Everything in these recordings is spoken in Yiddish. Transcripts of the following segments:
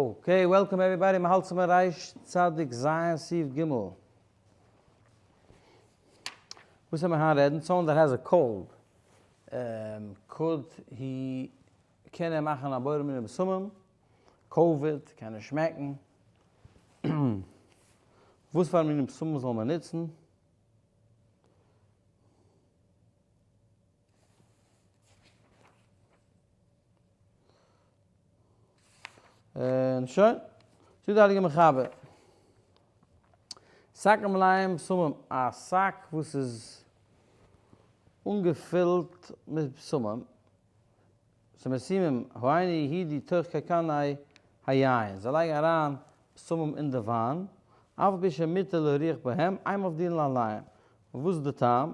Okay, welcome everybody, מ'האלט צום ריש צדיק ז' סעיף ג'. וואס וועט מען היינט רעדן? Someone that has a cold, could he, קען ער מאכן א בורא מיני בשמים? COVID, קען ער שמעקן? וואס פאר מיני בשמים זאל מען נוצן? און שוין. זאגט די הייליגע מחבר. שק מלאים בשמים, א שק וואס איז אנגעפילט מיט בשמים, שמשימים האינו יהודי תוך קנקני היין, זיי לייגן אריין בשמים אין די וויין, אף על פי שמותר להריח בהם, אין מבדילין עליהם. וואס איז די טעם?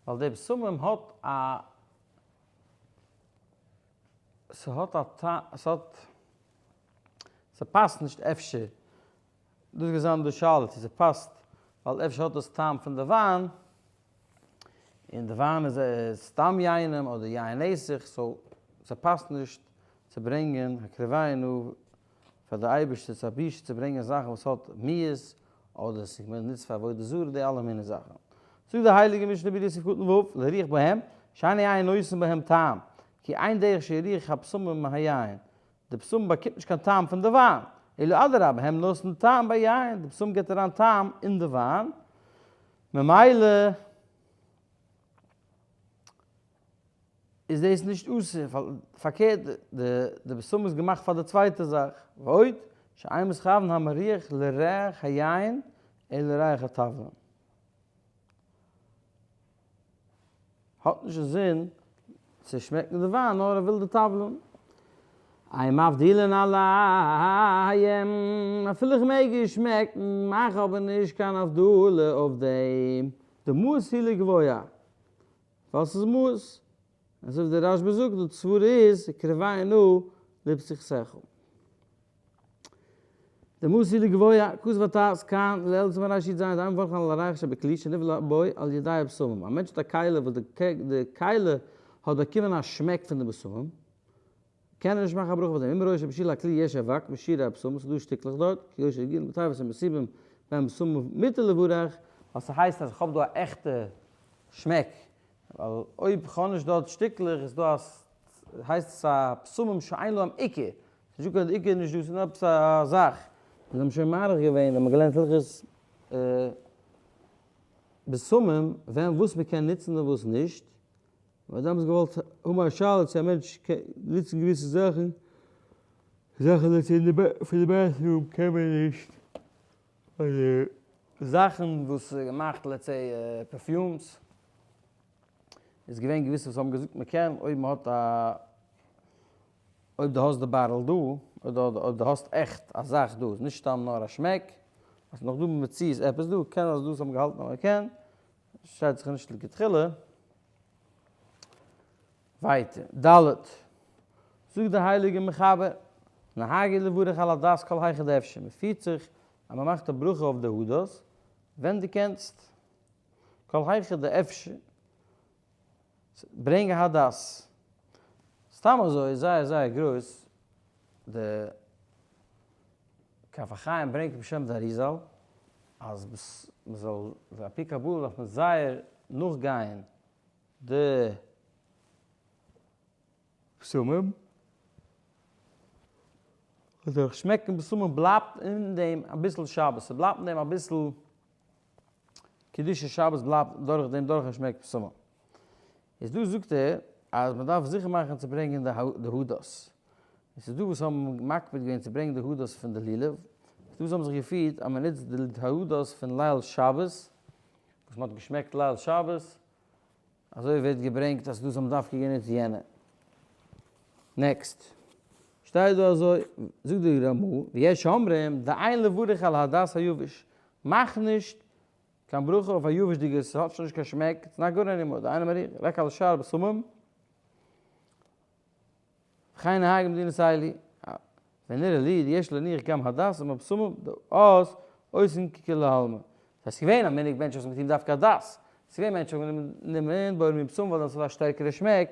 ווייל די בשמים האט א ס'האט א טעם, ס'האט, ס'פאסט נישט אפשר, דאס גייט זיין די שאלה צו ס'פאסט, ווייל אפשר האט דאס טעם פון די וויין, און די וויין איז סתם יינם אדער יין נסך, so ס'פאסט נישט צו ברענגען הקריבנו פאר די אייבערשטער, ס'איז א בושה צו ברענגען זאכן וואס האט מיאוס, אדער ס'איז געווען נוצט פאר עבודה זרה, די אלע מיני זאכן. זאגט די הייליגע משנה ברורה סעיף קטן ו', להריח בהם, שאין היין נותן בהם טעם, כי אין דרך שיריח הבשמים מהיין, די בשמים באקומט נישט קיין טעם פון די וויין, אלא אדרבה הם נותן טעם ביין, די בשמים גיבט אריין טעם אין די וויין, ממילא איז דאס נישט אסור, ווייל פארקערט די בשמים איז געמאכט פאר די צווייטע זאך, ועוד, שאין מתכוון המריח לריח היין אלא לריח התבלין. האט נישט אין זין צו שמעקן די וויין נאר ער וויל די תבלין. אין מבדילין עליהם, אפילו איך מעג איר שמעקן, מאך אבער נישט קיין הבדלה אויף דעם, דמאוס היא לגבוה, ווייל ס'איז מאוס, אזוי ווי דער רשב"א זאגט, די סברה איז, קרבנו לפתחתך. דמאוס היא לגבוה, כתב הט"ז כאן, לעיל סימן רי"ז, אין מברכין על הריח שבכלי שנבלע בו על ידי הבשמים. א מענטש האט א כלי וואס די כלי האט באקומען א שמעק פון די בשמים, קען ער נישט מאכן א ברכה אויף דעם. אם ראה שבשולי הכלי יש אבק משירי הבשמים, ס'איז דא שטיקלעך דארט, כגון שהרגילו בתיבות המסובים בהם בשמים מותר לברך, ווייל ס'הייסט אז כ'האב דא א עכטע שמעק, ווייל אויב כ'האב נישט דארט שטיקלעך איז דא א, הייסט עס א בשמים שאין להם עיקר, ס'איז נישטא קיין עיקר נישט דא, ס'איז נאר עפעס א זאך. אונז האבן שוין מאריך געווען ווען מ'האט געלערנט הלכות בשמים, ווען וואס מ'קען נוצן און וואס נישט, מ'האט דאמאלס געוואלט האבן א שאלה צו א מענטש קען נוצן געוויסע זאכן, זאכן וואס אין די פון די bathroom קען מען נישט, אדער זאכן וואס איז געמאכט let's say perfumes, איז געווען געוויסע וואס האבן געזאגט מען קען אויב מען האט א אויב דו האסט די bottle דא, אדער אויב דו האסט עכט א זאך דא, נישט סתם נאר א שמעק, אז נאך דא במציאות עפעס דא, קען אז דאס האבן געהאלטן אז מען קען, שטייט זיך נישט לכתחילה. ווייטער, ד. זאגט דער הייליגער מחבר, נהגו לברך על הדס כל היכא דאפשר, מען פירט זיך אז מען מאכט א ברכה אויף די הדס ווען דו קענסט, כל היכא דאפשר, ברענג א הדס. סתם אזוי איז זייער זייער גרויס די כף החיים ברענגט בשם די אריזל אז מען זאל על פי קבלה דארף מען זייער נאכגיין די בשמים, דורך שמעקן בשמים בלייבט אין דעם אביסל שבת, ס'בלייבט אין דעם אביסל קדושת שבת בלייבט דורך דעם דורכן שמעק בשמים. איז דא זאגט ער אז מען דארף זיכער מאכן צו ברענגען די הדס. עס איז דא וואס האבן מקפיד געווען צו ברענגען די הדס פון די לולב, עס איז דא וואס האבן זיך געפירט אז מען נוצט די הדס פון ליל שבת, וואס מען האט געשמעקט ליל שבת, אזוי ווערט געברענגט אז דאס האבן דווקא גענוצט יענע. Next. שטייט דא אזוי, זאגט די רמ"א, ויש אומרים, דאין לברך על הדס היבש, מאך נישט קיין ברכה אויף א יבש'דיגע, ס'האט שוין נישט קיין שמעק, it's not good anymore, דאינו מריח, רק על שאר בשמים, וכן נהג במדינות אלו, ונראה לי יש להניח גם הדס עם הבשמים, דאז עושין ככולי עלמא. ס'איז געווען א מנהג מענטשן וואס האבן געטון דווקא הדס, ס'איז געווען מענטשן וואס האבן גענומען בורא מיני בשמים ווייל דאס האט א שטערקערע שמעק,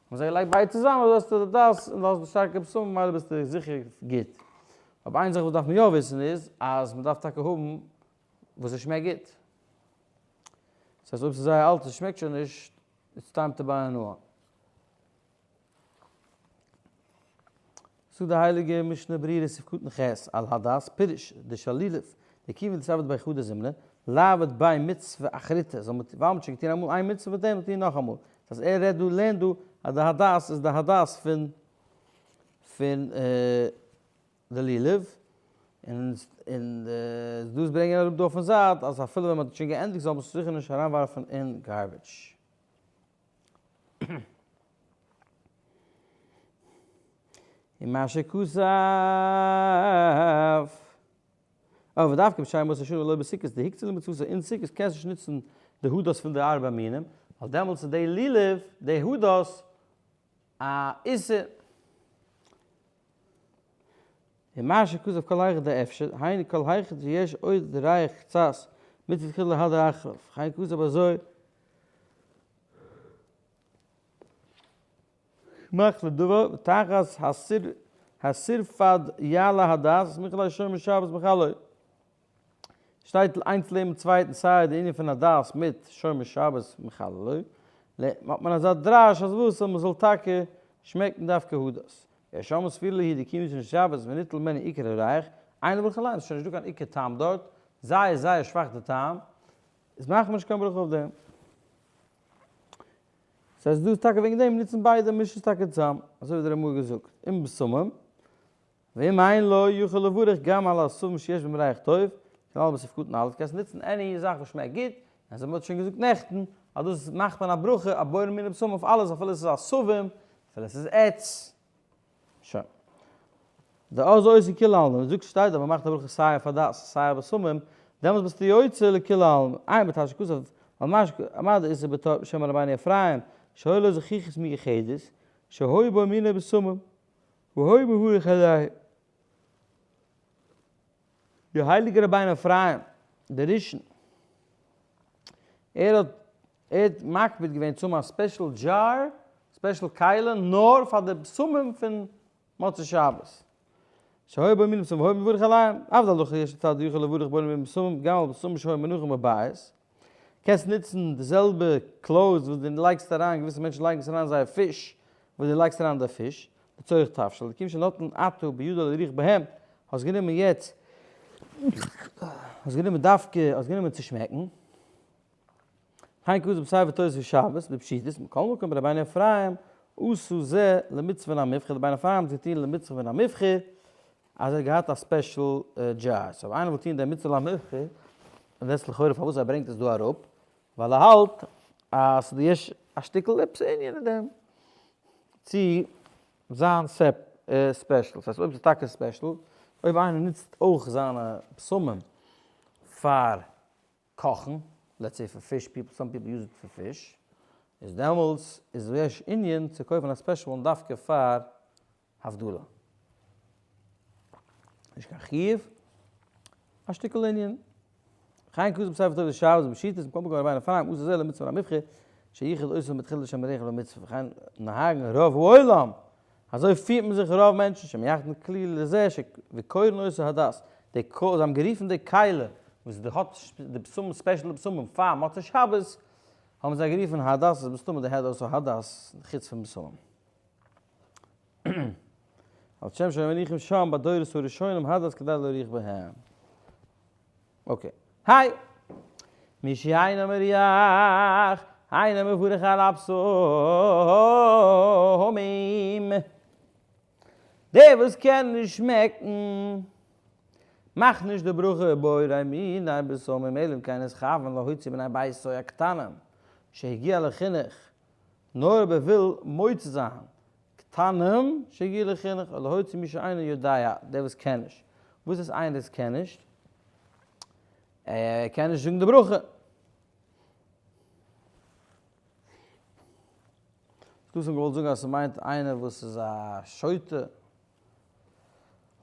האבן זיי געלייגט ביידע צוזאמען אזוי האסטו די הדס און דו האסט די שטארקע בשמים ממילא ביסטו זיכער גוט. אבער איין זאך וואס דארף מען יא וויסן איז אז מען דארף טאקע האבן וואס עס שמעקט גוט. דאס הייסט אויב ס'איז זייער אלט און ס'שמעקט שוין נישט, it's time to buy a new one. זאגט די הייליגע משנה ברורה סעיף קטן ח' על הדס פירוש דשלילב דכיוון דאתעביד ביה חדא זימנא ליעביד ביה מצוה אחריתא זאל מען ווייל מ'האט שוין געטון אמאל איין מצוה מיט דעם זאל טון נאכאמאל דאס הייסט ער רעדט דא לערנט דא אז די הדס איז די הדס פון פון די לולב און און דאס ברענגען אראפ דא אויפן זייט אז אפילו ווען מ'האט שוין געענדיגט זאל מען עס זיכער נישט אריינווארפן אין garbage. ומה שכתב, אבער ודווקא בשאר ימות השנה ולא בסוכות, דהוקצה למצוותו, אין סוכות קענסט נישט נוצן די הדס פון די ארבע מינים, ווייל דעמאלטס איז די לולב, די הדס, א איסור. ומה שכתב כל היכא דאפשר, היינו כל היכא דיש עוד ריח קצת מצוה תחילה להדר אחריו, וכן כתב אזוי שמח לדבר ותחת הסרפד יעלה הדס הסמיך עלי שומר שבת מחלו. שטייט איינס לעבן צווייטן סיי די ענין פון הדס מיט שומר שבת מחללו, האט מען אזא דרש אז וואס אז מ'זאל טאקע שמעקן דווקא הדס. ער שמע ספירה להי די קיום של שבת וניטל ממנו עיקר הריח, איינער ברכה אליין, ס'איז שוין נישטא קיין עיקר טעם דארט, זייער זייער שוואך די טעם, איז מאכט מען נישט קיין ברכה אויף דעם. ס'הייסט דא טאקע וועגן דעם נוצן ביידע מישן עס טאקע צוזאם, אזוי ווי דער רמ"א האט געזאגט, אם בשמים, ואם אין לו יכול לברך גם על עשבים שיש בהם ריח טוב, כנ"ל בסעיף קטן א', קענסט נוצן any זאך וואס שמעקט גוט, און אזוי ווי מ'האט שוין געזאגט נעכטן, אז דאס מאכט מען א ברכה א בורא מיני בשמים אויף אלעס אפילו עס איז עשבים, אפילו עס איז עץ. שוין. דאז עושה כולי עלמא, ווען דו זאגסט שטייט אז מ'מאכט א ברכה סיי אויף הדס סיי אויף בשמים, דעמאלטס ביסטו יוצא לכולי עלמא. עיין בתשע כתב על מה דאיתא בתור בשם רבינו אפרים, שהיה לו זכוכית מיוחדת, שהיו בו מיני בשמים, והוי מבורך עליהם. די הייליגע רבינו אפרים, דער ראשון, ער האט ער האט מקפיד געווען צו האבן א special jar, special כלי, נאר פאר די בשמים פון מוצאי שבת. שהיו בו מיני בשמים והוי מבורך עליהם, אף דהלכה יש לצד יכול לברך בו מיני בשמים, גם על בשמים שהיו מונחים בבית. קענסט נוצן די זעלבע clothes וואס דו לייגסט אריין, געוויסע מענטשן לייגן עס אריין אין זייער פיש, וואס דו לייגסט אריין די פיש, לצורך תבשיל, דכיון שנתן אתה בידו להריח בהם, האסט גענומען יעצט, האסט גענומען דווקא, האסט גענומען צו שמעקן, כן כתוב בספר תוספות שבת, בפשיטות, מכל מקום רבינו אפרים עשו זה למצוה מן המובחר, רבינו אפרים האט געטון למצוה מן המובחר, אז ער האט געהאט א special jar, so אויב איינער וויל טון די מצוה למובחר, און דאס איז לכאורה פארוואס ער ברענגט עס דא אראפ, ווייל ער האלט אז ס'איז דא יש א שטיקל עפעס ענין אין דעם צו זיין special, ס'הייסט אויב ס'איז טאקע special, אויב איינער נוצט אויך זיינע בשמים פאר קאכן, let's say פאר פיש, people, some people use it פאר פיש, איז דעמאלטס איז יש ענין צו קויפן א special one דווקא פאר הבדלה. נישט קיין חיוב, א שטיקל ענין. וכן כתוב בספר תורת שבת בשיטות מקום מקום רבינו אפרים עשה זה למצוה מן המובחר שייחד אותו מתחילה לשם ריח למצוה וכן נוהגין רוב העולם אזוי פירט מען זיך רוב מענטשן שמייחדין כלי לזה וקורין אותו הדס די זיי האבן גערופן די כלי וואס די האט די בשמים special די בשמים פאר מוצאי שבת האבן זיי גערופן הדס איז מסתמא די הדס או הדס חוץ פון בשמים. על שם שהיו מניחים שם בדורות הראשונים הדס כדי להריח בהם. okay. היי! מי שאינו מריח, אינו מברך על הבשמים. דער וואס קען נישט שמעקן, מאכט נישט די ברכה בורא מיני בשמים אלא אם כן נתכוון להוציא בני ביתו הקטנים שהגיע לחינוך, נאר אויב ער וויל מוציא זיין קטנים שהגיעו לחינוך או להוציא מי שאינו יודע, דער וואס קען נישט. וואס איז איינער וואס קען נישט? ער קען נישט זאגן די ברכה. דאס האט געוואלט זאגן אז ס'מיינט איינער וואס איז א שוטה.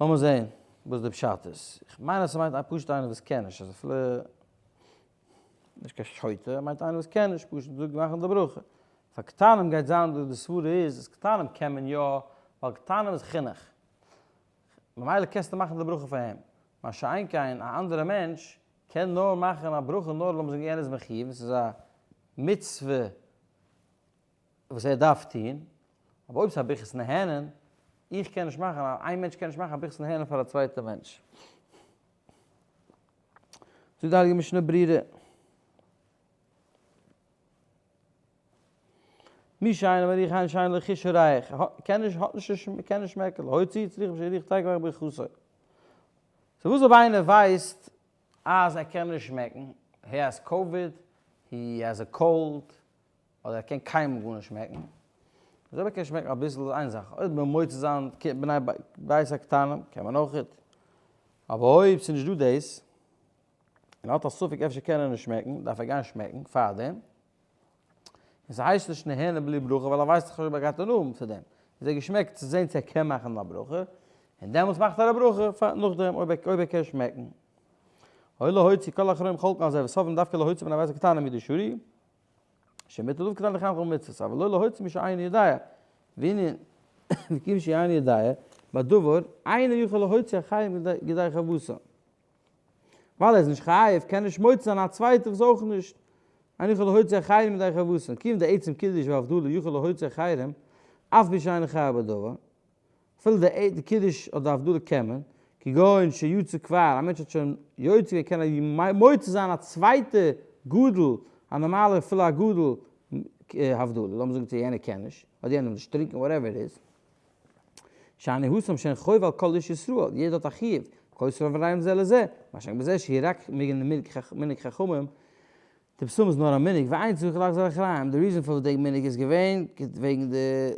לאמיר זען וואס די פשט איז. איך מיין אז ס'מיינט פשוט איינער וואס קען נישט, אז אפילו נישט קיין שוטה, מיינט איינער וואס קען נישט פשוט זאגן מאכן די ברכה. פאר קטנים גייט זיין די סברה איז אז קטנים קען מען יא, ווייל קטנים איז חינוך. ממילא קענסטו מאכן די ברכה פאר אים. מה שאין כן א אנדערע מענטש קען נאר מאכן א ברכה נאר לאמיר זאגן יענער איז מחיוב און ס'איז א מצוה וואס ער דארף טון, אבער אויב ס'איז א ברכת נהנין, איך קען נישט מאכן, איין מענטש קען נישט מאכן א ברכת נהנין פאר א צווייטע מענטש. זאגט די הייליגע משנה ברורה. מי שאינו מריח אינו שאינו לו חוש הריח, קען נישט, האט נישט, קען נישט שמעקן, להוציא צריך שיריח תיכף אחר ברכתו. so וואס אויב איינער ווייסט אז ער קען נישט שמעקן, he has COVID, he has a cold, אדער ער קען קיינמאל גארנישט שמעקן, איז אויב ער קען שמעקן אביסל איז איין זאך, אויב מען מוציא זיין בני בית הקטנים קען מען אויכעט, אבער אויב ס'איז נישט דא דאס, און ער האט א ספק אפשר קען ער נישט שמעקן, דארף ער גיין שמעקן פארדעם, און ס'הייסט נישט נהנה בלי ברכה ווייל ער ווייסט דאך נישט אויב ער גייט הנאה האבן פון דעם, איז ער געשמעקט צו זען צו ער קען מאכן א ברכה, און דעמאלטס מאכט ער א ברכה פאר נאכדעם אויב ער קען שמעקן. אוי להוציא כל אחרונים חולקין על זה וסוברים דווקא להוציא בני בית הקטנים מדשרי, שמותר דווקא לחנך במצוות, אבל לא להוציא מי שאינו יודע, והנה וכיוון שאינו יודע בדבר, אינו יכול להוציא אחרים ידי חובתו. ווייל ער איז נישט חייב, קען נישט מוציא זיין א צווייטער וואס אויך נישט. אינו יכול להוציא אחרים ידי חובתו, כיוון די עצם קידוש והבדלה יכול להוציא אחרים, אף מי שאינו חייב בדבר. אפילו די קידוש אדער הבדלה קען מען, כגון שיצא כבר, א מענטש האט שוין יוצא געווען קען ער מוציא זיין א צווייטע גדול, א נארמאלע אפילו א גדול הבדלה, לאמיר זאגן צו יענער קען נישט, אדער יענער וויל נישט טרינקען whatever it is. שאני התם שהן חוב על כל איש ישראל, יעדער האט א חיוב, כותרין עליהם זה לזה, מה שאין כן בזה שהיא רק מנהג חכמים, די בשמים איז נאר א מנהג, ואין צריך לחזור אחריהם, די reason פארוואס די מנהג איז געווען, וועגן די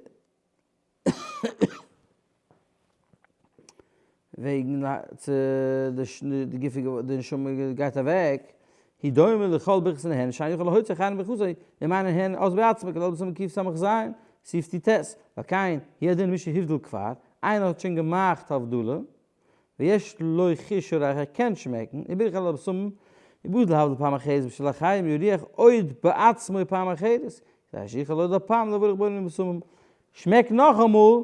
וועגן צו די גוף די נשמה גייט אוועק, היא דומה לכל ברכת נהנין שאין יכול להוציא אחרים ברכתו, אם אין נהנין אז בעצמו כדלהלן בשמים קס"ז, סעיף ט ט, ועל כן הוא הדין מי שהבדיל כבר, איינער האט שוין געמאכט הבדלה, ויש לו חוש הריח ער קען שמעקן, ובירך על הבשמים, ובא להבדיל פעם אחרת בשביל אחרים יריח עוד בעצמו פעם אחרת, כדי שיוכל עוד הפעם לברך בורא מיני בשמים, שמעק נאכאמאל,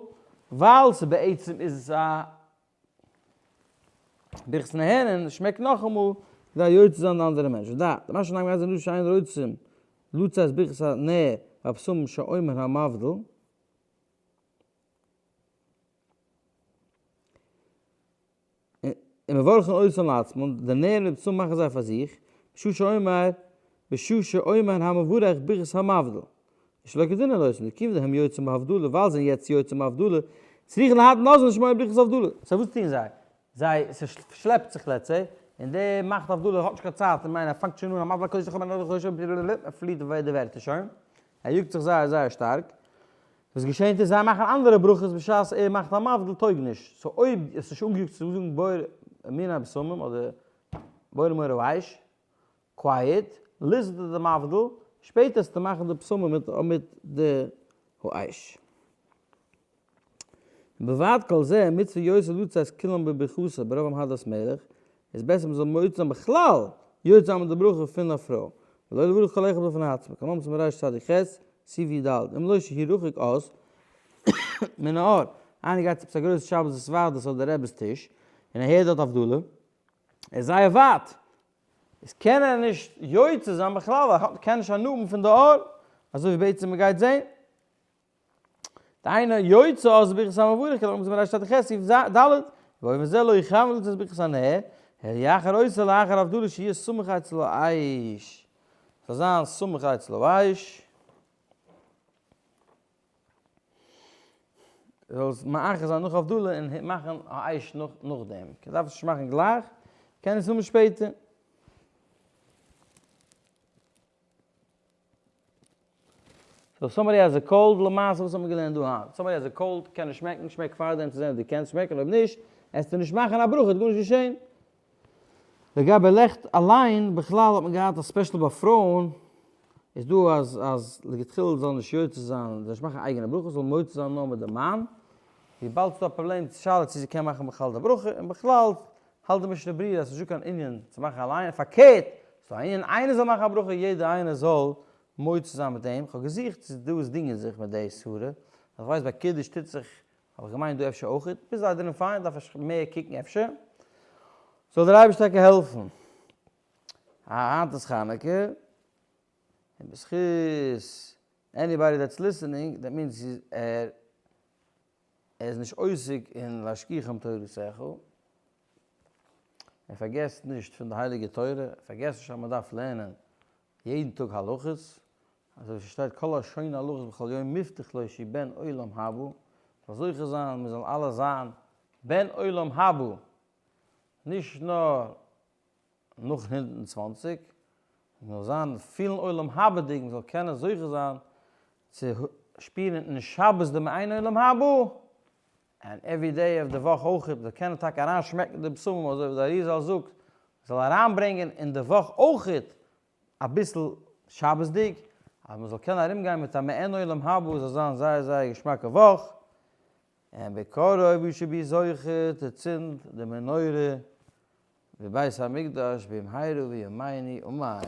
ווייל ס'בעצם איז עס א ברכת נהנין, שמעק נאכאמאל, כדי יוצא זיין די אנדערע מענטש. ודע, מה שנאמר אז אנשים שאין רוצים לצאת ברכת הנר והבשמים שאומר המבדיל, און מברכין אותן לעצמן, די נר און די בשמים מאכן זיי פאר זיך, בשעה שאומר, בשעה שאומר המברך ברכת המבדיל. ושלא כדין הן עושין, כיוון דהם יוצאים בהבדלה, ווייל זיי זענען יעצט יוצאים בהבדלה, צריכין להטעין אוזן לשמוע ברכת הבדלה. so וואס טוען זיי? זיי, ס'שלעפט זיך let's say, און דער מאכט הבדלה האט נישט קיין צייט, איך מיין ער פאנגט שוין אן המבדיל הקודש לכם ער פליעט די ווערטער שוין, ער יאגט זיך זייער זייער שטארק, וואס געשענט איז זיי מאכן אנדערע ברכות בשעת ער מאכט א מבדיל טויג נישט, so אויב האסט נישט אנגעיאגט צו זאגן בורא מיני בשמים אדער בורא מאורי האש, quiet, listen to די מבדיל, שפעטער וועסטו מאכן די בשמים מיט מיט די האש. ובלבד כל זה מצוה יותר לצאת כולם בברכתו ברוב עם הדרת מלך, איז בעסער מ'זאל מוציא זיין בכלל יוצא זיין מיט די ברכה פון א פרוי, ולא לברך כל אחד בפני עצמו, כמאמר צום ריש צדיק ח', סי' י ד, אם לא שהי' רחוק אז מן האור, איינער גייט צו עפעס א גרויסע שבת התוועדות אדער רעבעס טיש, און ער הערט דארט הבדלה, ער איז זייער ווייט, איז קען ער נישט יוצא זיין בכלל ווייל ער קען נישט הנאה האבן פון די אור, אזוי ווי בעצם מ'גייט זען. דהיינו יוצא אז ברכת המברך כדלהלן בסימן רצ"ח סעיף ד', ואופן זה לא יכוון לצאת ברכת הנר, אלא יאחר אותה לאחר הבדלה שיהיה סמוך אצל האש, זאל זיין סמוך אצל האש, זאל עס מאחר זיין נאך הבדלה און מאכן האש נאכדעם, דארף עס נישט מאכן גלייך, קען עס האבן שפעטער. so somebody has a cold, למעשה וואס האט מען געלערנט דא היינט? somebody has a cold, קען נישט שמעקן, שמעק פארדעם צו זען אויב דו קענסט שמעקן, אויב נישט, עסטו נישט מאכן א ברכה, איז גארנישט געשען. לגבי לעכט אליין, בכלל האט מען געהאט א special ביי פרויען, איז דא אז אז לכתחילה זאל נישט יוצא זיין, זאל נישט מאכן אייגענע ברכות, זאל מוציא זיין נאר מיט די מאן, וויבאלד ס'איז דא א פראבלעם, שאלה צו זי קען מאכן בכלל די ברכה, און בכלל האלט די משנה ברורה אז ס'איז נישטא קיין ענין צו מאכן אליין, פארקערט, ס'איז דא א ענין איינער זאל מאכן א ברכה, יעדער איינער זאל מוציא זיין מיט אים, כ'האב געזוכט צו דא איז דינגען זיך מיט די סברה, איך ווייס ביי קידוש טוט זיך. האב איך געמיינט דא אפשר אויכעט, ביז I didn't find, דארף איך מער קוקן אפשר. זאל דער אייבערשטער טאקע העלפן. היינט איז חנוכה, און בזכות anybody that's listening, that means ער איז נישט עוסק אין להשכיחם תורתך, ער פארגעסט נישט פון די הייליגע תורה, ער פארגעסט נישט אז מען דארף לערנען יעדן טאג הלכות, אזוי ווי ס'שטייט כל השונה הלכות בכל יום מובטח לו שהוא בן עולם הבא, מ'זאל זוכה זיין מיר זאלן אלע זיין בן עולם הבא, נישט נאר נאך 120, מ'זאל זיין פילן עולם הבא'דיג, מ'זאל קענען זוכה זיין צו שפירן אין שבת דעם מעין עולם הבא, און every day אויף די וואך אויך, מ'זאל קענען טאקע אריינשמעקן די בשמים אזוי ווי די אריזל זאגט, מ'זאל אריינברענגען אין די וואך אויך אביסל שבת'דיג, אז מ'זאל קענען ארומגיין מיט א מעין עולם הבא, זאל זיין זייער זייער געשמאקע וואך, און בקרוב we should be זוכה צו צינד די מנורה בבית המקדש במהרה בימינו אמן.